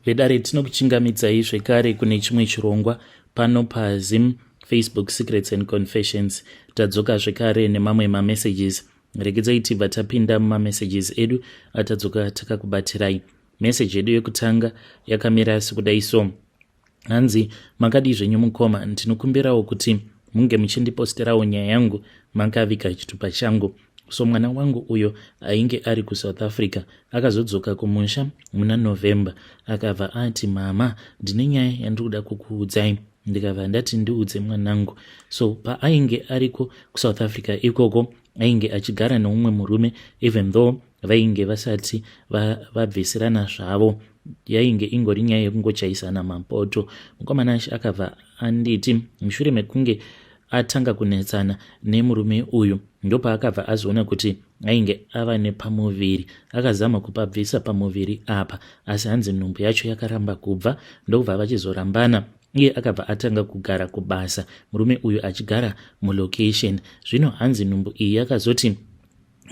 Vedare, tinokuchingamidzai zvekare kune chimwe chirongwa pano paZim Facebook Secrets and Confessions. Tadzoka zvekare nemamwe mamessages. Regedzai tibva tapinda mumamessages edu atadzoka takakubatirai. Meseji yedu yekutanga yakamira sekudai so. Hanzi, makadii zvenyu mukoma? Ndinokumbirawo kuti munge muchindiposterawo nyaya yangu makaviga chitupa changu. So mwana wangu uyo ainge ari kuSouth Africa akazodzoka kumusha muna November, akabva ati, 'Mama, ndine nyaya yandiri kuda kukuudzai.' Ndikabva ndati, 'Ndiudze, mwanangu.' So paainge ariko kuSouth Africa ikoko, ainge achigara neumwe murume, even though vainge vasati vabvisirana zvavo, yainge ingori nyaya yekungochaisana mapoto. Mukomana acho akabva anditi mushure mekunge atanga kunetsana nemurume uyu, ndopaakabva azoona kuti ainge ava nepamuviri. Akazama kupabvisa pamuviri apa, asi hanzi nhumbu yacho yakaramba kubva. Ndokubva vachizorambana. Iye akabva atanga kugara kubasa, murume uyu achigara mulocation. Zvino hanzi nhumbu iyi yakazoti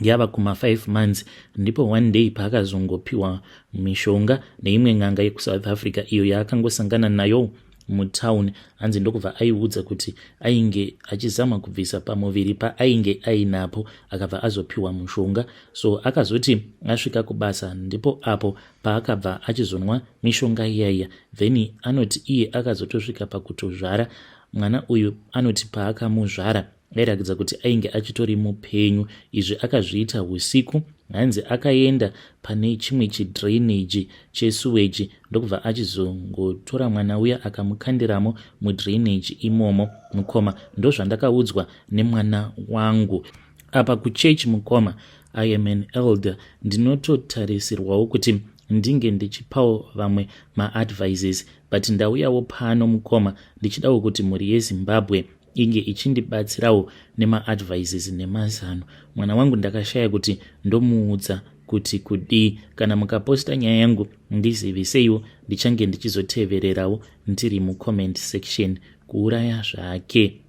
yava kuma5 months, ndipo one day paakazongopiwa mishonga neimwe n'anga yekuSouth Africa iyo yaakangosangana nayo mutown. Hanzi ndokubva aiudza kuti ainge achizama kubvisa pamuviri paainge ainapo. Akabva azopiwa mushonga. So akazoti asvika kubasa, ndipo apo paakabva achizonwa mishonga iyaiya. Then anoti iye akazotosvika pakutozvara mwana uyu. Anoti paakamuzvara, airatidza kuti ainge achitori mupenyu. Izvi akazviita usiku. Hanzi akaenda pane chimwe chidrainage chesewage, ndokubva achizongotora mwana uya, akamukandiramo mudrainage imomo. Mukoma, ndozvandakaudzwa nemwana wangu. Apa kuchechi, mukoma, I am an elder. Ndinototarisirwawo kuti ndinge ndichipawo vamwe maadvices, but ndauyawo pano, mukoma, ndichidawo kuti mhuri yeZimbabwe inge ichindibatsirawo nemaadvices nemazano. Mwana wangu ndakashaya kuti ndomuudza kuti kudii. Kana mukaposta nyaya yangu, ndiziviseiwo, ndichange ndichizotevererawo ndiri mucomment section. Kuuraya zvake.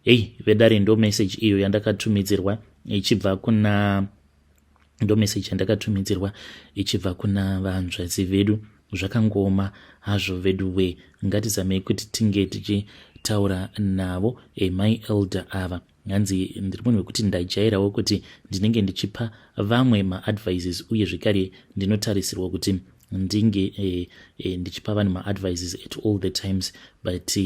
Hei vedare, ndo message iyo yandakatumidzirwa ichibva kuna, ndo message yandakatumidzirwa ichibva kuna vanzvadzi vedu. Zvakangoma hazvo vedu we. Ngatizamei kuti tinge tichitaura navo. My elder ava, hanzi ndiri munhu wekuti ndajairawo kuti ndinenge ndichipa vamwe maadvices, uye zvekare ndinotarisirwa kuti ndinge ndichipa vanhu maadvices at all the times, but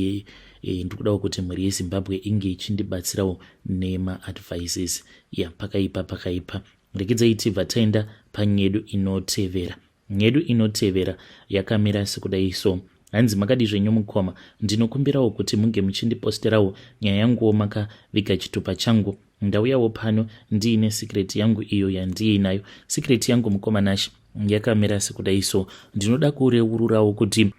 ndikudawo kuti mhuri yeZimbabwe inge ichindibatsirawo nemaadvices. Ya, pakaipa, pakaipa. Rekedzai tibva taenda panyedu inotevera. Nyedu inotevera yakamira sekudai so. Hanzi, makadi zvenyu mukoma? Ndinokumbirawo kuti munge muchindiposterawo nyaya yanguwo makaviga chitupa changu. Ndauyawo pano ndiine secret yangu iyo yandiinayo. Secret yangu, mukoma Nashi, yakamira sekudai so. Ndinoda kureururawo kuti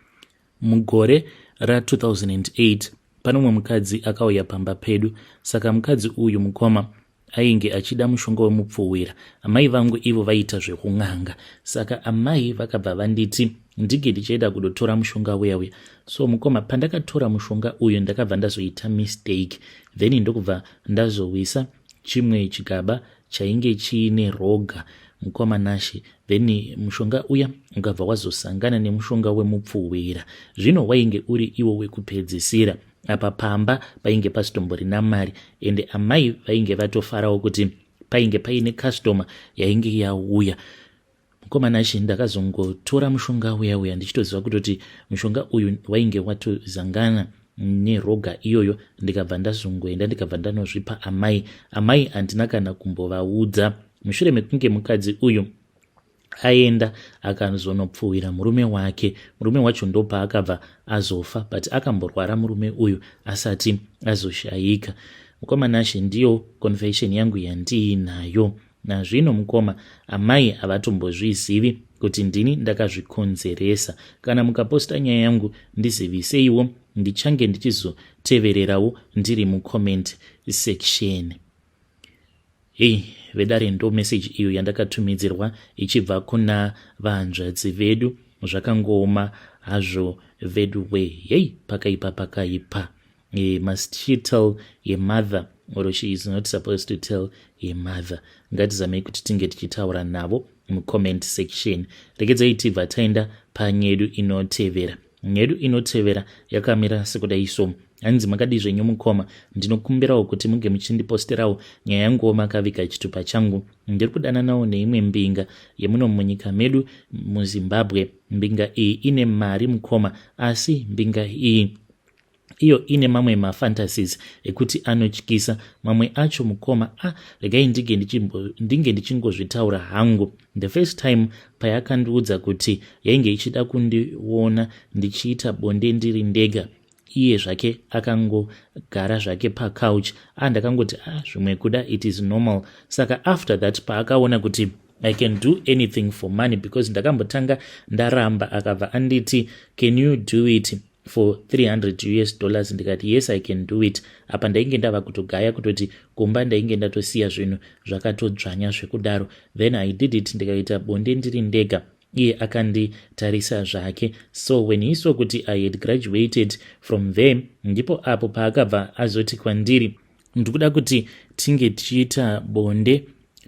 mugore ra2008 pane umwe mukadzi akauya pamba pedu. Saka mukadzi uyu, mukoma, ainge achida mushonga wemupfuwira. Amai vangu ivo vaita zvekun'anga, saka amai vakabva vanditi ndinge ndichienda kudotora mushonga uya uya. So mukoma, pandakatora mushonga uyu, ndakabva ndazoita mistake, then ndokubva ndazowisa chimwe chigaba chainge chiine roga, mukoma Nashe. Then mushonga uya ukabva wazosangana nemushonga wemupfuwira. Zvino wainge uri iwo wekupedzisira. Apa pamba painge pasitomborina mari, ende amai vainge vatofarawo kuti painge paine customer yainge yauya. Mukoma Nashe, ndakazongotora mushonga uya uya ndichitoziva kutoti mushonga uyu wainge watozangana neroga iyoyo. Ndikabva ndazongoenda, ndikabva ndanozvipa amai. Amai handina kana kumbovaudza. Mushure mekunge mukadzi uyu aenda, akazonopfuwira murume wake. Murume wacho ndopaakabva azofa, but akamborwara murume uyu asati azoshayika. Mukoma Nashe, ndiyo confession yangu yandiinayo nazvino. Mukoma, amai havatombozvizivi kuti ndini ndakazvikonzeresa. Kana mukaposta nyaya yangu, ndiziviseiwo, ndichange ndichizotevererawo ndiri mucomment section. Hei vedare, ndo meseji iyo yandakatumidzirwa ichibva kuna vanzvadzi vedu. Zvakangooma hazvo vedu we. Hei, pakaipa, pakaipa. Must she tell her mother or she is not supposed to tell her mother? Ngatizamei kuti tinge tichitaura navo. Mucomment section, regedzai tibva taenda panyedu inotevera. Nyedu inotevera yakamira sekudai so. Hanzi, "Makadii zvenyu mukoma? Ndinokumbirawo kuti munge muchindiposterawo nyaya yanguwo makaviga chitupa changu. Ndiri kudananawo neimwe mbinga yemuno munyika medu muZimbabwe. Mbinga iyi ine mari mukoma, asi mbinga iyi iyo ine mamwe mafantasies ekuti anotyisa mamwe acho mukoma. A ah, regai ndinge ndichingozvitaura hangu. The first time payakandiudza kuti yainge ichida kundiona ndichiita bonde ndiri ndega, iye zvake akangogara zvake pacouch, a ah, ndakangoti, ah, zvimwe kuda, it is normal. Saka after that, paakaona kuti I can do anything for money, because ndakambotanga ndaramba, akabva anditi, 'Can you do it for $300?' Ndikati, 'Yes, I can do it.' Apa ndainge ndava kutogaya kutoti kumba ndainge ndatosiya zvinhu zvakatodzvanya zvekudaro. Then I did it, ndikaita bonde ndiri ndega, iye akanditarisa zvake. So when he saw kuti I had graduated from there, ndipo apo paakabva azoti kwandiri, 'Ndikuda kuti tinge tichiita bonde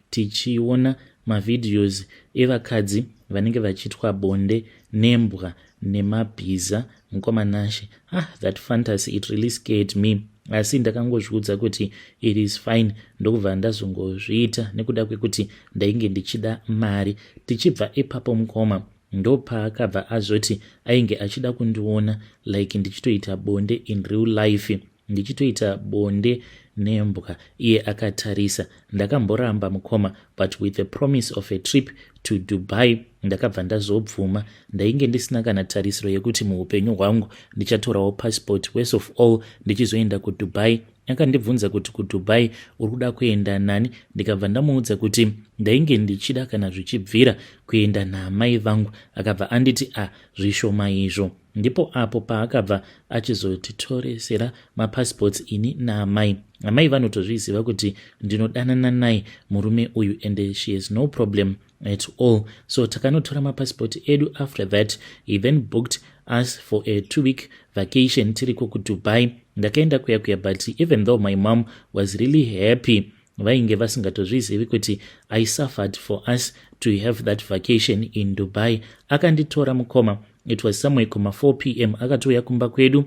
tichiona mavideos evakadzi vanenge vachiitwa bonde nembwa nemabhiza.' Mukoma Nashe, ah, that fantasy, it really scared me, asi ndakangozviudza kuti it is fine, ndokubva ndazongozviita nekuda kwekuti ndainge ndichida mari. Tichibva ipapo mukoma, ndopaakabva azoti ainge achida kundiona like ndichitoita bonde in real life, ndichitoita bonde nembwa iye akatarisa. Ndakamboramba mukoma, but with the promise of a trip to Dubai, ndakabva ndazobvuma. Ndainge ndisina kana tarisiro yekuti muupenyu hwangu ndichatorawo passport, worst of all ndichizoenda kuDubai. Akandibvunza kuti, 'KuDubai uri kuda kuenda nani?' Ndikabva ndamuudza kuti ndainge ndichida, kana zvichibvira, kuenda naamai vangu. Akabva anditi, 'A ah, zvishoma izvo.' Ndipo apo paakabva achizotitoresera mapassports ini naamai. Amai vanotozviziva kuti ndinodanana naye murume uyu, and she has no problem at all. So takanotora mapassport edu. After that, he then booked us for a 2-week vacation tiriko kuDubai. Ndakaenda kuya kuya, but even though my mom was really happy, vainge vasingatozvizivi kuti I suffered for us to have that vacation in Dubai. Akanditora mukoma, it was somewhere kuma 4 p.m. Akatouya kumba kwedu,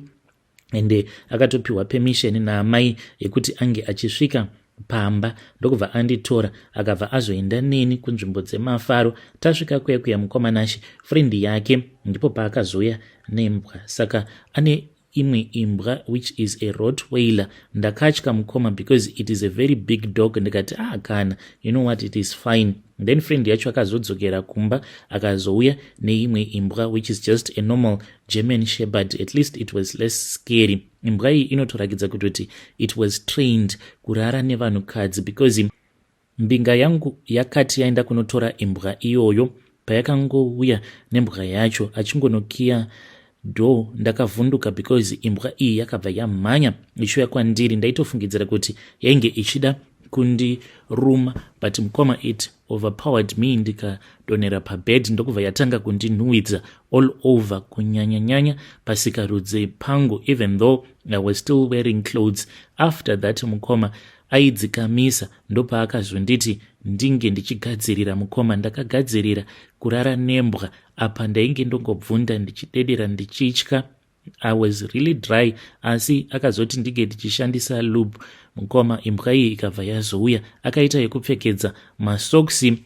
ende akatopiwa permission naamai yekuti ange achisvika pamba, ndokubva anditora, akabva azoenda neni kunzvimbo dzemafaro. Tasvika kuya kuya mukoma Nashe, friend yake ndipo paakazouya nembwa. Saka ane imwe imbwa which is a Rottweiler. Ndakatya mukoma, because it is a very big dog. Ndikati, ah, kana, you know what, it is fine. Then friend yacho akazodzokera kumba, akazouya neimwe imbwa which is just a normal German Shepherd. At least it was less scary. Imbwa iyi inotorakidza kutoti it was trained kurara nevanhukadzi, because mbinga yangu yakati yaenda kunotora imbwa iyoyo. Payakangouya nembwa yacho, achingonokiya door, ndakavhunduka, because imbwa iyi yakabva yamhanya ichiuya kwandiri. Ndaitofungidzira kuti yainge ichida kundiruma, but mukoma, it overpowered me, ndikadonhera pabed, ndokubva yatanga kundinhuhwidza all over, kunyanyanyanya pasikarudzi pangu, even though I was still wearing clothes. After that mukoma, aidzikamisa, ndopaakazonditi ndinge ndichigadzirira. Mukoma, ndakagadzirira kurara nembwa. Apa ndainge ndongobvunda, ndichidedera, ndichitya. I was really dry, asi akazoti ndinge ndichishandisa lube. Mukoma, imbwa iyi ikabva yazouya, akaita yekupfekedza masoksi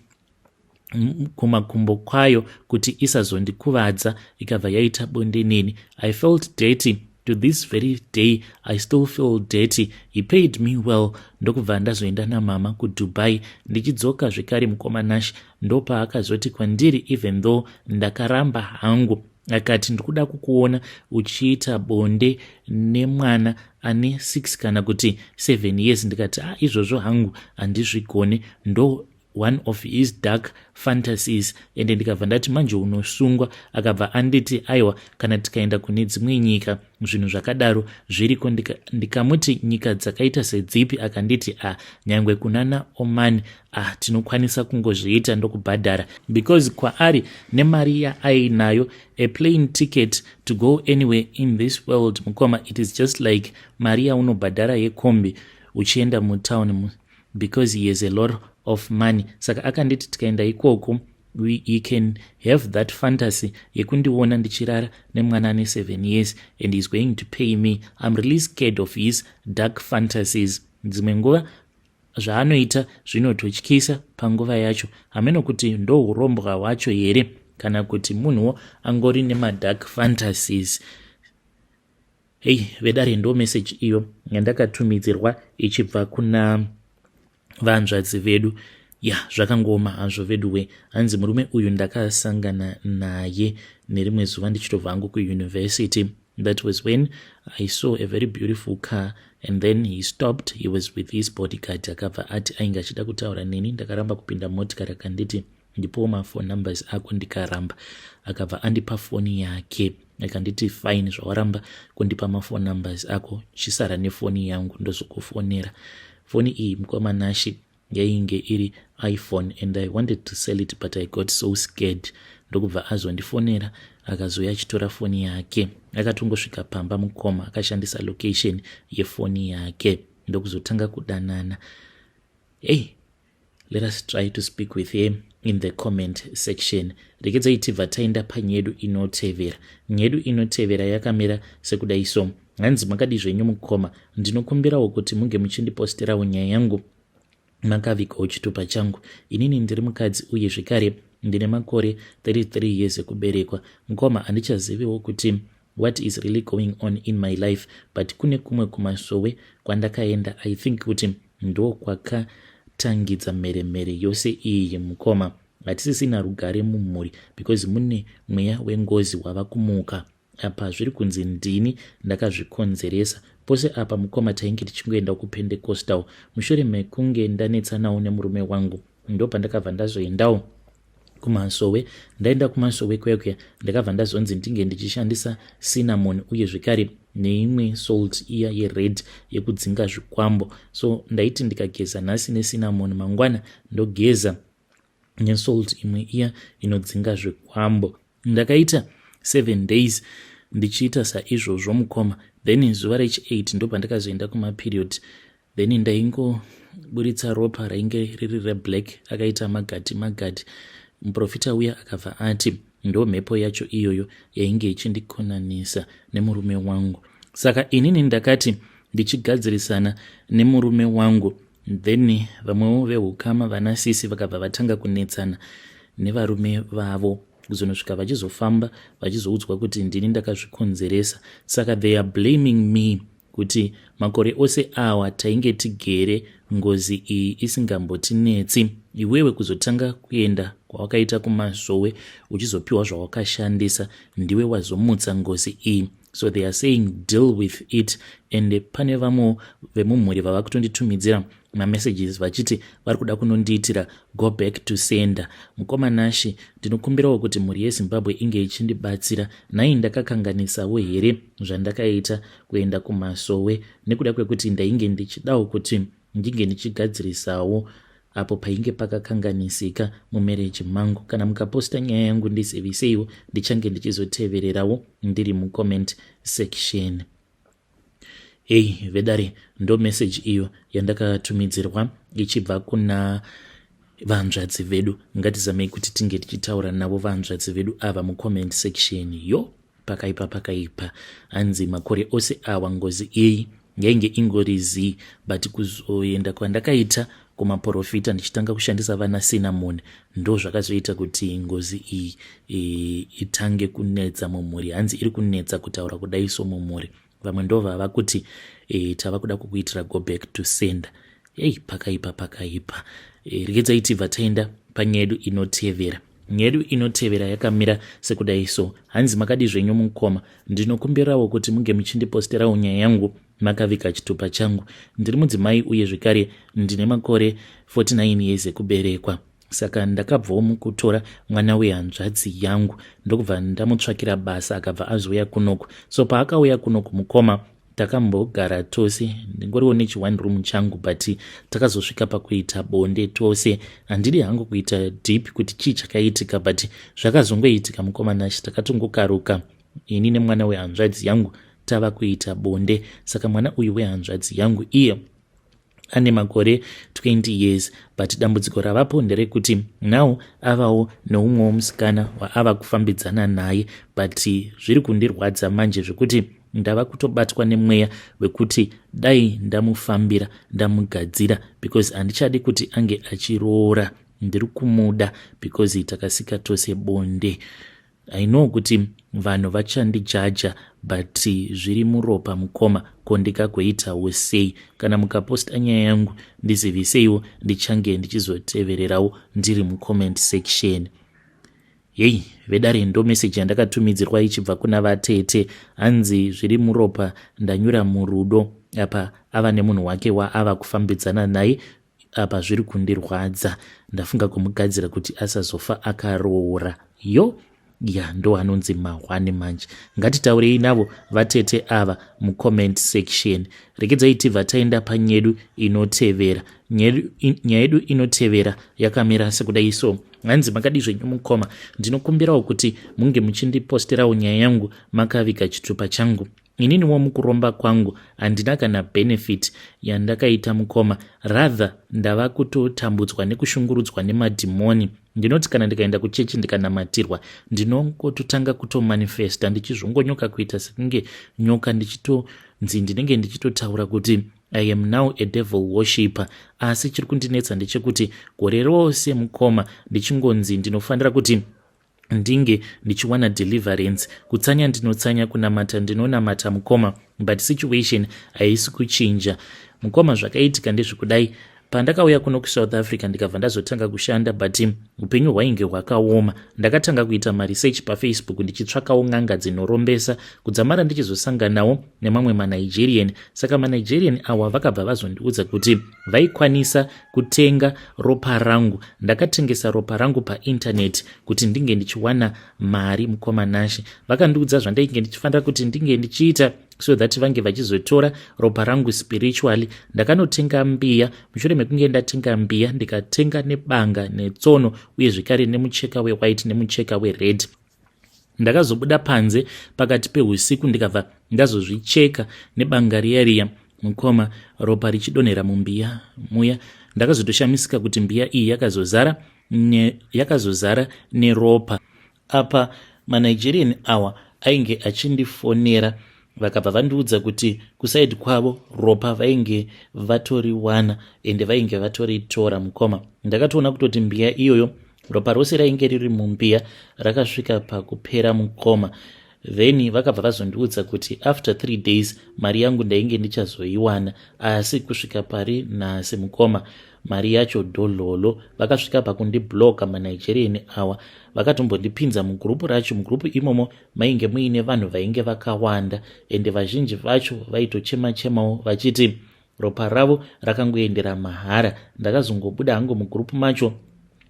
kumakumbo kwayo kuti isazondikuvadza, ikabva yaita bonde neni. I felt dirty. To this very day I still feel dirty. He paid me well, ndokubva ndazoenda namama kuDubai. Ndichidzoka zvekare mukoma Nash, ndopaakazoti kwandiri, even though ndakaramba hangu, akati, 'Ndikuda kukuona uchiita bonde nemwana ane 6 kana kuti 7 years.' Ndikati, 'Ah, izvozvo hangu handizvigone.' Ndo one of his dark fantasies, ende ndikabva ndati, 'Manje unosungwa.' Akabva anditi, 'Aiwa, kana tikaenda kune dzimwe nyika zvinhu zvakadaro zviriko.' Ndikamuti, 'Nyika dzakaita sedzipi?' Akanditi, 'A ah, nyangwe kunana Oman, ah, tinokwanisa kungozviita, ndokubhadhara,' because kwaari nemari yaainayo, a plane ticket to go anywhere in this world mukoma, it is just like mari yaunobhadhara yekombi uchienda mutown, because he has a lot of money. Saka akanditi tikaenda ikoko He can have that fantasy yekundiona ndichirara nemwana ane 7 years and is going to pay me. I'm really scared of his dark fantasies. Dzimwe nguva zvaanoita zvinototyisa panguva yacho. Hameno kuti ndo urombwa hwacho here kana kuti munhuwo angori nemadark fantasies. Hei vedare, ndo message iyo yandakatumidzirwa ichibva kuna vanzvadzi vedu. Ya, zvakangoma hazvo veduwe. Hanzi murume uyu ndakasangana naye nerimwe zuva ndichitobva hangu kuuniversity. That was when I saw a very beautiful car and then he stopped. He was with his bodyguard. Akabva ati ainge achida kutaura neni. Ndakaramba kupinda motikari. Akanditi ndipowo mafone numbers ako, ndikaramba. Akabva andipa foni yake, akanditi, "Fine, zvawaramba kundipa mafone numbers ako, chisara nefoni yangu, ndozokufonera." Foni iyi, mukoma Nashi, yainge iri iPhone and I wanted to sell it, but I got so scared. Ndokubva azondifonera, akazouya achitora foni yake. Akatongosvika pamba, mukoma, akashandisa location yefoni yake, ndokuzotanga kudanana. Hey, let us try to speak with him in the comment section. Rekedzai tibva taenda panyedu inotevera. Nyedu inotevera yakamira sekudai so. Hanzi, "Makadi zvenyu mukoma? Ndinokumbirawo kuti munge muchindiposterawo nyaya yangu makavigawo chitupa changu. Inini ndiri mukadzi uye zvekare ndine makore 33 years ekuberekwa. Mukoma, handichaziviwo kuti what is really going on in my life, but kune kumwe kumasowe kwandakaenda. I think kuti ndo kwakatangidza mheremhere yose iyi. Mukoma, hatisisina rugare mumhuri because mune mweya wengozi wava kumuka. Apa zviri kunzi ndini ndakazvikonzeresa pose apa. Mukoma, tainge tichingoenda kuPentecostal. Mushure mekunge ndanetsanawo nemurume wangu, ndo pandakabva ndazoendawo kumasowe. Ndaenda kumasowe kuya kuya, ndakabva ndazonzi ndinge ndichishandisa cinnamon uye zvekare neimwe salt iya yered yekudzinga zvikwambo. So ndaiti ndikageza nhasi necinnamon, mangwana ndogeza nesalt imwe iya inodzinga zvikwambo. Ndakaita 7 days ndichiita saizvozvo, mukoma. Then zuva rechi8 ndo pandakazoenda kumaperiod. Then ndaingoburitsa ropa rainge riri reblack, akaita magadi magadi. Muprofita uya akabva ati ndo mhepo yacho iyoyo yainge ichindikonanisa nemurume wangu. Saka inini ndakati ndichigadzirisana nemurume wangu, then vamwewo veukama, vanasisi, vakabva vatanga kunetsana nevarume vavo, kuzonosvika vachizofamba vachizoudzwa kuti ndini ndakazvikonzeresa. Saka they are blaming me kuti makore ose awa tainge tigere, ngozi iyi isingambotinetsi. Iwewe kuzotanga kuenda kwawakaita kumasowe uchizopiwa zvawakashandisa, ndiwe wazomutsa ngozi iyi. So they are saying deal with it. And pane vamwewo vemumhuri vava kutonditumidzira mamessages vachiti vari kuda kunondiitira go back to sender. Mukoma Nashi, ndinokumbirawo kuti mhuri yeZimbabwe inge ichindibatsira. Nhai, ndakakanganisawo here zvandakaita kuenda kumasowe nekuda kwekuti ndainge ndichidawo kuti ndinge ndichigadzirisawo apo painge pakakanganisika mumarriage mangu? Kana mukaposta nyaya yangu, ndiziviseiwo, ndichange ndichizotevererawo ndiri mucomment section." Ei vedare, ndo message iyo yandakatumidzirwa ichibva kuna vanzvadzi vedu. Ngatizamei kuti tinge tichitaura navo vanzvadzi vedu ava mucomment section. Yo, pakaipa, pakaipa. Hanzi makore ose awa ngozi iyi yainge ingori zii, but kuzoenda kwandakaita kumaprofita ndichitanga kushandisa vana cinnamon, ndo zvakazoita kuti ngozi iyi itange kunetsa mumhuri. Hanzi iri kunetsa kutaura kudai so mumhuri, vamwe ndo vava kuti tava kuda kukuitira go back to sender. Ei, pakaipa, pakaipa. Regedzai tibva taenda panyedu inotevera. Nyedu inotevera yakamira sekudai so. Hanzi, "Makadi zvenyu mukoma? Ndinokumbirawo kuti munge muchindiposterawo nyaya yangu makaviga chitupa changu. Ndiri mudzimai uye zvekare ndine makore 49 years ekuberekwa. Saka ndakabvawo mukutora mwana wehanzvadzi yangu, ndokubva ndamutsvakira basa, akabva azouya kunoku. So paakauya kunoku, mukoma, takambogara tose, ndingoriwo nechi one room changu, but takazosvika pakuita bonde tose. Handidi hangu kuita deep kuti chii chakaitika, but zvakazongoitika, mukoma Nashi, takatongokaruka ini nemwana wehanzvadzi yangu tava kuita bonde. Saka mwana uyu wehanzvadzi yangu iye Ane makore 20 years, but dambudziko ravapo nderekuti now avawo neumwewo musikana waava kufambidzana naye. But zviri kundirwadza manje zvekuti ndava kutobatwa nemweya wekuti dai ndamufambira, ndamugadzira, because handichadi kuti ange achiroora. Ndiri kumuda because takasika tose bonde. I know kuti vanhu vachandijaja, but zviri muropa, mukoma. Ko ndikagoitawo sei? Kana mukaposta nyaya yangu, ndiziviseiwo, ndichange ndichizotevererawo ndiri mucomment section. Yei vedare, ndo meseji yandakatumidzirwa ichibva kuna vatete. Hanzi zviri muropa, ndanyura murudo. Apa ava nemunhu wake waava kufambidzana naye. Apa zviri kundirwadza, ndafunga kumugadzira kuti asazofa akaroora. Yo ya, ndo anonzi mahwani manje. Ngatitaurei navo vatete ava mucomment section. Regedzai tibva taenda panyedu inotevera. Nyaya yedu inotevera yakamira sekudai so. Hanzi, "Makadi zvenyu mukoma? Ndinokumbirawo kuti munge muchindiposterawo nyaya yangu makaviga chitupa changu. Ininiwo mukuromba kwangu handina kana benefit yandakaita, mukoma. Rather ndava kutotambudzwa nekushungurudzwa nemadhimoni. Ndinoti kana ndikaenda kuchechi ndikanamatirwa, ndinongototanga kutomanifesta ndichizvongonyoka kuita sekunge nyoka, ndichitonzi ndinenge ndichitotaura kuti I am now a devil worshipper. Asi chiri kundinetsa ndechekuti gore rose, mukoma, ndichingonzi ndinofanira kuti ndinge ndichiwana deliverance. Kutsanya ndinotsanya, kunamata ndinonamata, mukoma, but situation haisi kuchinja. Mukoma, zvakaitika ndezvekudai: pandakauya kuno kuSouth Africa, ndikabva ndazotanga kushanda, but upenyu hwainge hwakaoma. Ndakatanga kuita maresearch paFacebook ndichitsvakawo n'anga dzinorombesa, kudzamara ndichizosanganawo nemamwe maNigerian. Saka maNigerian awa vakabva vazondiudza kuti vaikwanisa kutenga ropa rangu. Ndakatengesa ropa rangu paintaneti kuti ndinge ndichiwana mari, mukoma Nashe. Vakandiudza zvandainge ndichifanira kuti ndinge ndichiita so that vange vachizotora ropa rangu spiritually. Ndakanotenga mbiya. Mushure mekunge ndatenga mbiya, ndikatenga nebanga netsono, uye zvekare nemucheka wewhite nemucheka wered. Ndakazobuda panze pakati peusiku, ndikabva ndazozvicheka nebanga riya riya, mukoma, ropa richidonhera mumbiya muya. Ndakazotoshamisika kuti mbiya iyi yakazozara neropa. Apa maNigerian awa ainge achindifonera, vakabva vandiudza kuti kuside kwavo ropa vainge vatoriwana, ende vainge vatoritora. Mukoma, ndakatoona kutoti mbiya iyoyo, ropa rose rainge riri mumbiya rakasvika pakupera, mukoma. Then vakabva vazondiudza kuti after 3 days mari yangu ndainge ndichazoiwana. Asi kusvika pari nhasi, mukoma, mari yacho dhololo. Vakasvika pakundibloka maNigerian awa. Vakatombondipinza mugurupu racho. Mugurupu imomo mainge muine vanhu vainge vakawanda, ende vazhinji vacho vaitochema chemawo vachiti ropa ravo rakangoendera mahara. Ndakazongobuda hangu mugurupu macho,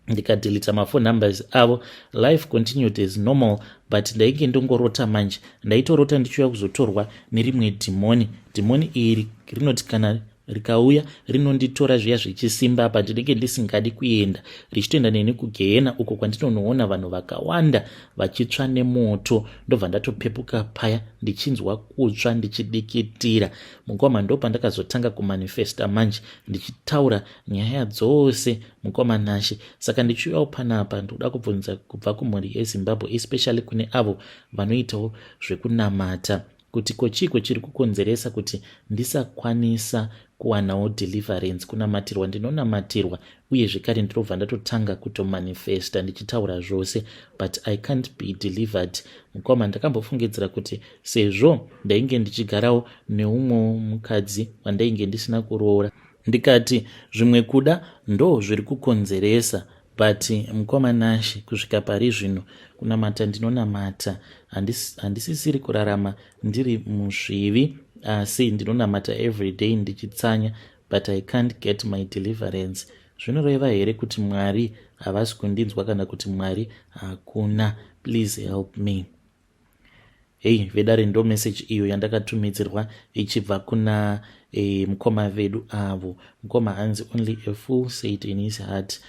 ndikadelita maphone numbers avo. Life continued as normal, but ndainge ndongorota manje. Ndaitorota ndichiuya kuzotorwa nerimwe dhimoni. Dhimoni iri rinoti kana rikauya rinonditora zviya zvechisimba, apa ndinenge ndisingadi kuenda, richitoenda neni kugehena, uko kwandinonoona vanhu vakawanda vachitsva nemoto. Ndobva ndatopepuka paya ndichinzwa kutsva, ndichidikitira, mukoma. Ndo pandakazotanga kumanifesta manje, ndichitaura nyaya dzose, mukoma Nashe. Saka ndichiuyawo panapa, ndikuda kubvunza kubva kumhuri yeZimbabwe, especially kune avo vanoitawo zvekunamata, kuti ko chiiko chiri kukonzeresa kuti ndisakwanisa kuwanawo deliverance? Kunamatirwa ndinonamatirwa, uye zvekare ndinobva ndatotanga kutomanifesta ndichitaura zvose, but I can't be delivered. Mukoma, ndakambofungidzira kuti sezvo ndainge ndichigarawo neumwewo mukadzi wandainge ndisina kuroora, ndikati zvimwe kuda ndo zviri kukonzeresa. But mukoma Nashe, kusvika pari zvino, kunamata ndinonamata, handisisiri kurarama ndiri muzvivi, asi ndinonamata everyday ndichitsanya, but I can't get my deliverance. Zvinoreva here kuti Mwari havasi kundinzwa, kana kuti Mwari hakuna? Please help me." Hei vedare, ndo meseji iyo yandakatumidzirwa ichibva kuna mukoma vedu avo. Mukoma, hanzi, "Only a fool said in his heart."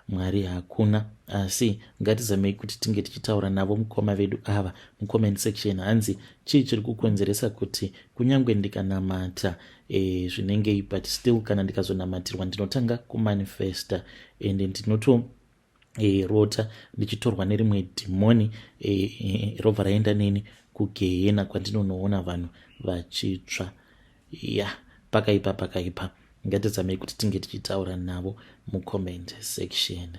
Mwari hakuna. Asi ngatizamei kuti tinge tichitaura navo mukoma vedu ava mucomment section. Hanzi chii chiri kukonzeresa kuti kunyange ndikanamata zvinengei, but still kana ndikazonamatirwa ndinotanga kumanifesta and ndinoto rota ndichitorwa nerimwe dhimoni robva raenda neni kugehena kwandinonoona vanhu vachitsva. Ya, pakaipa, pakaipa. Ngatizamei kuti tinge tichitaura navo mucomment section.